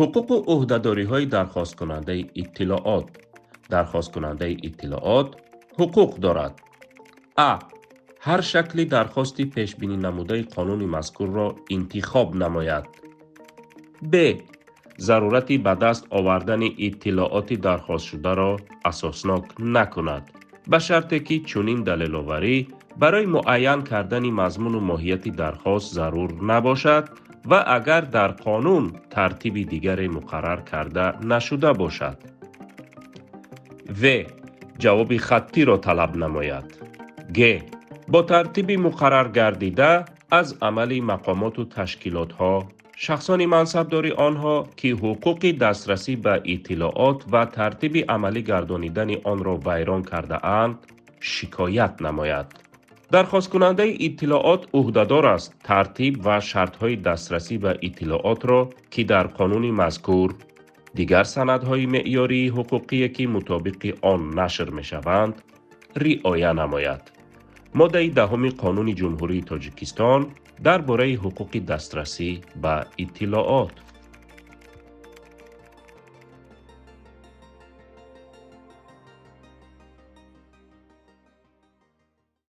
Ҳуқуқу ӯҳдадориҳои дархосткунандаи иттилоот. Дархосткунандаи иттилоот ҳуқуқ дорад: а ҳар шакли дархости пешбинӣ намудаи қонуни мазкурро интихоб намояд; б зарурати ба даст овардани иттилооти дархостшударо асоснок накунад, ба шарте ки чунин далеловарӣ барои муайян кардани мазмуну моҳияти дархост зарур набошад ва агар дар қонун тартиби дигаре муқаррар карда нашуда бошад; в ҷавоби хаттиро талаб намояд; г бо тартиби муқарраргардида аз амали мақомоту ташкилотҳо, шахсони мансабдори онҳо, ки ҳуқуқи дастрасӣ ба иттилоот ва тартиби амалӣ гардонидани онро вайрон кардаанд, шикоят намояд. Дархосткунандаи иттилоот ӯҳдадор аст тартиб ва шартҳои дастрасӣ ба иттилоотро, ки дар қонуни мазкур, дигар санадҳои меъёрии ҳуқуқие, ки мутобиқи он нашр мешаванд, риоя намояд. Моддаи 10-уми Қонуни Ҷумҳурии Тоҷикистон «Дар бораи ҳуқуқи дастрасӣ ба иттилоот».